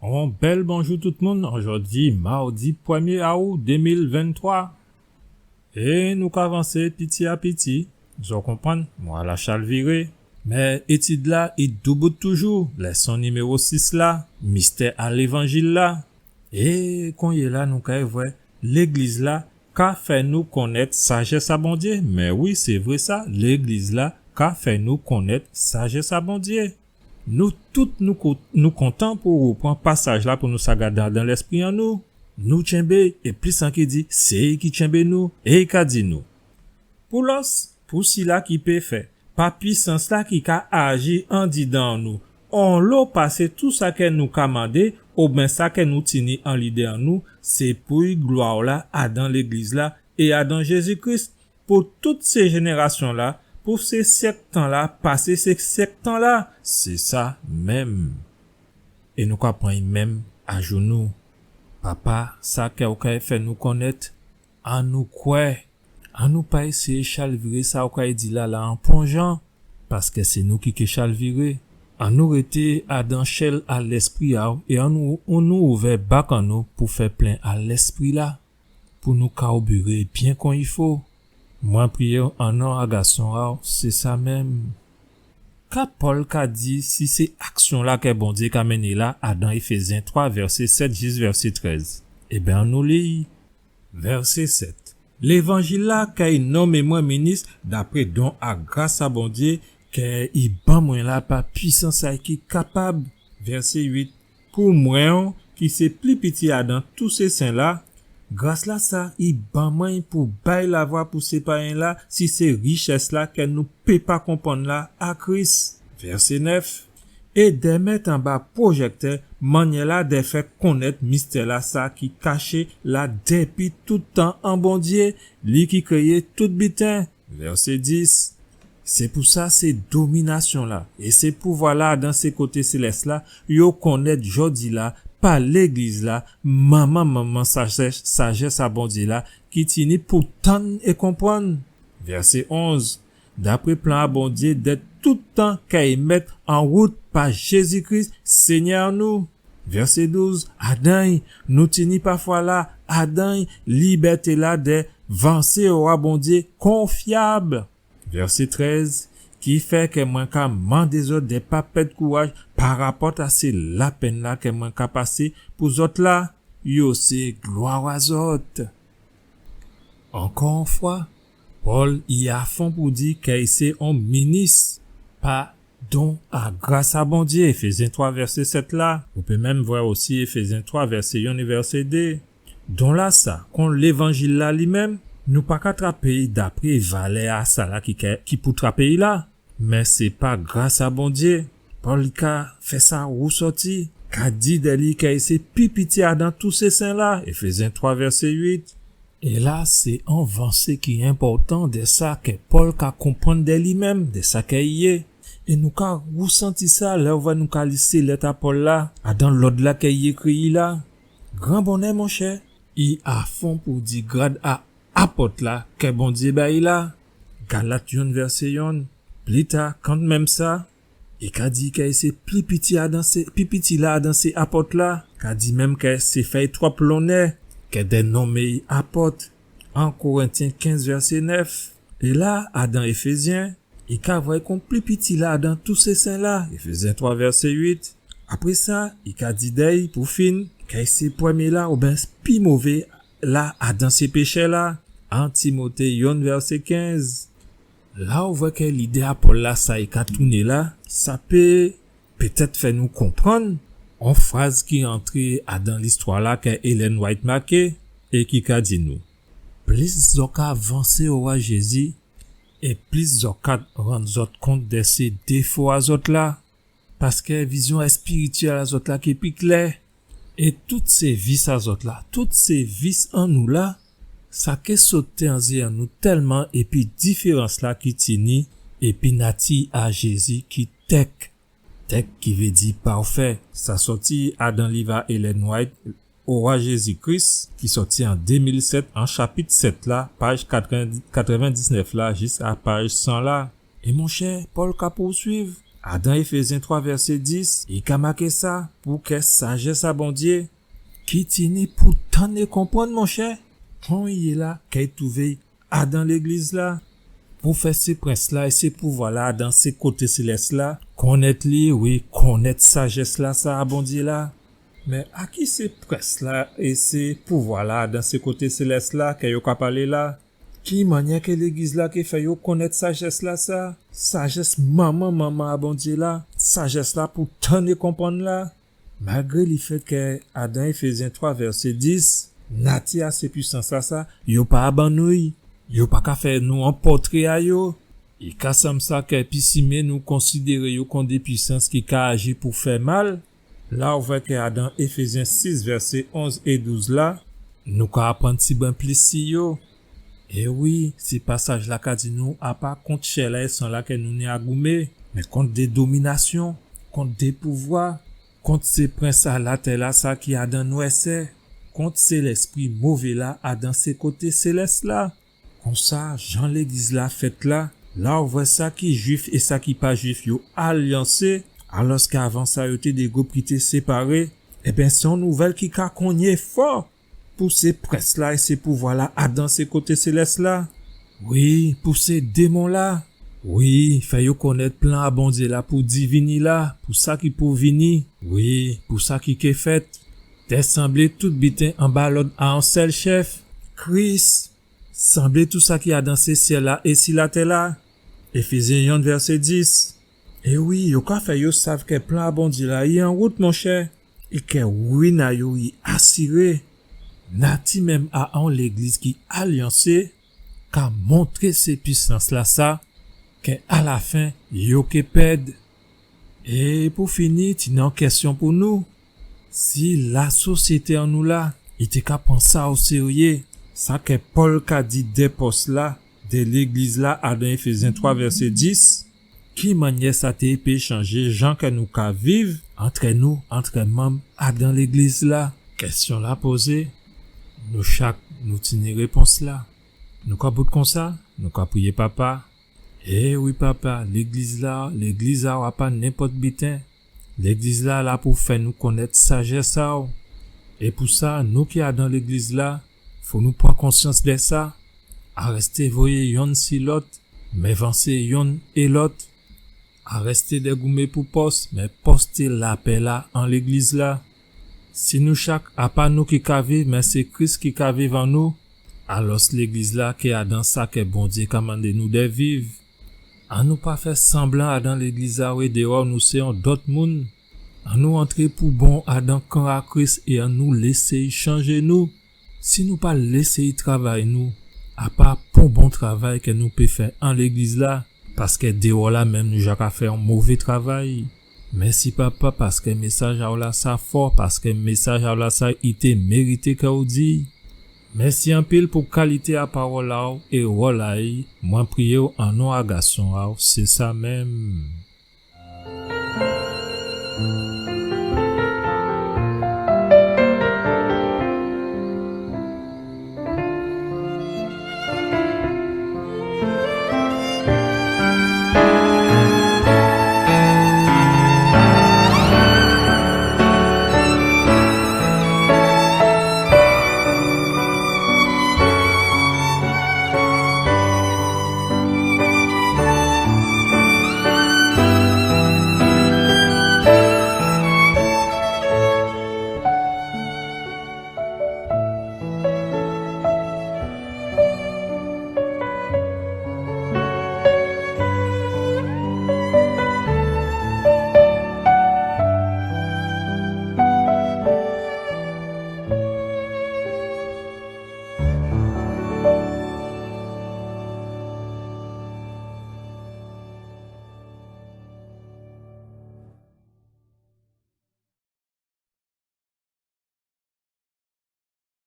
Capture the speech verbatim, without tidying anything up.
On bèl bonjou tout moun. Ojòdi, mawdi prèmyé aou dé mil venntwa. É nou ka vansé piti a piti. Zò konprann, mwa-la chalviré. Mé étid-la i doubout toujou. Lèson niméwo sis la, mistè a lévanjil-la. É konyéla nou kay vwè, légliz-la ka fè nou konnèt sajès a Bondyé. Mé wi, sé vré sa, légliz-la ka fè nou konnèt sajès a Bondyé. Nou tout nou ko-, nou kontan pou rèpran pasaj-la pou nou sa gadé adan lèspri an nou. Nou tchenbé, é plis an ki di, sé i ki tchenbé nou, é i ka di nou. Pou lòs, pou sila ki pé fè, pa pwisans-la ki ka aji andidan an nou, onlo pasé tou sa kè nou ka mandé, oben sa kè nou tini an lidé an nou, sé pou glwa-la adan légliz-la é adan Jézi Kris, pou tout sé jénérasyon-la, pou sé syèk tan-la, pasé sé syèk tan-la, sé sa menm. É nou ka pran menm ajounou. Papa, sa kè ou kay fè nou konnèt, annou kwè. Annou pa éséyé chalviré sa ou kay di la la an pon jan, paskè sé nou ki ké chalviré. Annou rété adan chèl a Lèspri a'w, é annou, annou ouvè bak an nou pou fè plen a Lèspri-la, pou nou kaobiré byen kon i fo. Mwen priyé an non a Gason a'w, sé sa menm. Ka Pòl ka di si sé aksyon-la kè Bondyé ka mennen la adan Éfézyen twa, vèsé sèt jis vèsé trèz? Ében, annou li. Vèsé sèt. Lévanjil-la kay nonmé mwen minis dapré don a gras a Bondyé kè i ban mwen la pa pwisans a'y ki kapab. Vèsé uit. Pou mwen, ki sé pli piti adan tou sé sen-la, gras-lasa i ban mwen pou bay lavwa pou sé payen-la si sé richès-la kè nou pé pa konprann la a Kris. Vèsé nèf. É dè mèt anba pwojèktè mannyè-la dè fè konnèt mistè-lasa ki kaché la dèpi tout tan an Bondyé, li ki kréyé tout biten. Vèsé dis. Sé pou sa sé dominasyon-la é sé pouvwa-la dan sé koté sélès-la, yo konnèt jòdi-la pa légliz-la, manman, manman sajès, sajès a Bondyé-la, ki tini pou tann é konprann. Vèsé onz. Dapré plan a Bondyé dè tout tan kè i mèt an wout pa Jézi Kris, Sényè nou. Vèsé douz. Adan'y, nou tini pa fwa-la, adan'y, libèté-la dè vansé owa Bondyé konfyab. Vèsé trèz. Ki fè kè mwen ka mandé zòt dè pa pèd kouraj parapòt a sé lapenn-la kè mwen ka pasé pou zòt la, yo sé glwa a zòt. Ankò on fwa, Pòl i a fon pou di kè i sé on minis pa don a gras a Bondyé, Éfézyen twa vèsé sèt la. Ou pé menm vwè osi Éfézyen twa vèsé yonn é vèsé dé. Don-lasa, kon lévanjil-la li menm, nou pa ka trapé'y dapré valè a sala ki kè, ki pou trapé'y la. Mé sé pa gras a Bondyé. Pòl ka fè sa wousòti, ka di dè li kè i sé pi piti adan tou sé sen-la, Éfézyen twa vèsé uit. É la, sé on vansé ki enpòtan dè sa kè Pòl ka konprann dè li menm, dè sa kè i yé. É nou ka wousanti sa lè ou vwè nou ka li sé lèt a Pòl la, adan lòd-la kè i ékri'y la. Gran bonnè, monchè, i a fon pou di grad a apòt-la kè Bondyé ba'y la. Galat yonn vèsé yonn. Pli ta, kanmenm sa, i ka di kè sé pli piti adan sé, pli piti la adan sé apòt-la, ka di menm kè sé fè'y twòp lonnè kè dè nonmé'y apòt. En Korentyen kenz vèsé nèf. É la, adan Éfézyen, i ka vwè'y kon pli piti la adan tou sé sen-la, Éfézyen twa vèsé uit. Apré sa, i ka di dè'y, pou fin, kè sé prèmyé la, oben pi mové la adan sé péchè-la, En Timoté yonn vèsé kenz. La ou vwè kè lidé a Pòl la sa i ka tounen la, sa pé pétèt fè nou konprann on fraz ki antré adan listwa-la kè Ellen White maké é ki ka di nou, plis zòt ka vansé owa Jézi, é plis zòt ka rann zòt kont dè sé défo a zòt la, paskè vizyon èspirityèl a zòt la ké pi klè. É tout sé vis a zòt la, tout sé vis an nou la, sa ké soté an zyé an nou tèlman, épi diférans-la ki tini épi nati a Jézi ki tèk. Tèk ki vé di pafè. Sa sòti adan liv a Ellen White, Owa Jézi Kris, ki sòti an dé mil sèt, an chapit sèt la, paj katrèven, katrèvendiznèf la, jis a paj san la. É monchè, Pòl ka pousuiv, Adan Éfézyen twa vèsé dis, i ka maké sa, pou kè sajès a Bondyé, ki tini pou tann é konprann, monchè, kon i yé la, kè i twouvé adan légliz-la, pou fè sé prens-la é sé pouvwa-la adan sé koté sélès-la konnèt li, wi, konnèt sajès-la sa a Bondyé la. Mé a ki sé prens-la é sé pouvwa-la adan sé koté sélès-la kè yo ka palé la? Ki mannyè kè légliz-la ké fè yo konnèt sajès-la sa? Sajès manman, manman a Bondyé la, sajès-la pou tann é konprann la. Malgré lèfèt kè adan Éfézyen twa vèsé dis, nati a sé pwisans-la sa, yo pa ban nou i, yo pa ka fè nou on pòtré a yo. I ka sanm sa kè pisimé nou konsidéré yo kon dé pwisans ki ka aji pou fè mal. La ou vwè kè adan Éfézyen sis vèsé onz é douz la, nou ka aprann tibwen plis si yo. É wi, sé pasaj-la ka di nou, a pa kont chè-la é san-la kè nou ni a goumé, mé kont dé dominasyon, kont dé pouvwa, kont sé prens a latè-la sa ki adan nwèsè, kont sé lèspri mové la adan sé koté sélès-la. Konsa, jan légliz-la fèt la, la ou vwè sa ki jwif é sa ki pa jwif yo alyansé, alòskè avan sa yo té dé gwoup ki té séparé, ében sé on nouvèl ki ka konyé fò pou sé prens-la é sé pouvwa-la adan sé koté sélès-la. Wi, pou sé démon-la. Wi, fè yo konnèt plan a Bondyé la pou divini la, pou sa ki pou vini. Wi, pou sa ki ké fèt. Té sanblé tout biten anba lòd a on sèl chèf, Kris. Sanblé tout sa ki adan sé syèl-la é si latè-la. Éfézyen yonn vèsé dis. É wi, yo ka fè yo sav kè plan a Bondyé la i an wout, monchè, é kè win a yo i asiré. Nati menm a on légliz ki alyansé ka montré sé pwisans-la sa, kè alafen yo ké pèd. É pou fini, tini on kèsyon pou nou. Si lasosyété an nou la, i té ka pran sa o séryé, sa kè Pòl ka di dè pòs-la, dè légliz-la, adan Éfézyen twa vèsé dis, ki mannyè sa té pé chanjé jan kè nou ka viv antrè nou, antrè manm adan légliz-la? Kèsyon-la pozé, nou chak nou tini répons-la. Nou ka bout konsa, nou ka priyé Papa. É wi Papa, légliz-la, légliz a'w a pa nenpòt biten. Légliz-la la pou fè nou konnèt sajès a'w. É pou sa, nou ki adan légliz-la, fò nou pran konsyans dè sa. Arèsté voyé yonn si lòt, mé vansé yonn é lòt. Arèsté dè goumé pou pòs, mé pòsté lapè-la an légliz-la. Si nou chak, a pa nou ki ka viv, mé sé Kris ki ka viv an nou, alòs légliz-la ké adan sa kè Bondyé ka mandé nou dè viv. Annou pa fè sanblan adan légliz-la, wi, déwò nou sé on dòt moun. Annou antré pou bon adan kan a Kris é annou lésé'y chanjé nou. Si nou pa lésé'y travay nou, a pa pon bon travay kè nou pé fè an légliz-la, paskè déwò-la menm nou ja ka fè on mové travay. Mèsi Papa, paskè mésaj a'w la sa fò, paskè mésaj a'w la sa i té mérité kè ou di. Mèsi anpil pou kalité a pawòl a'w é wòl a'y, mwen priyé'w an non a gason a'w, sé sa menm.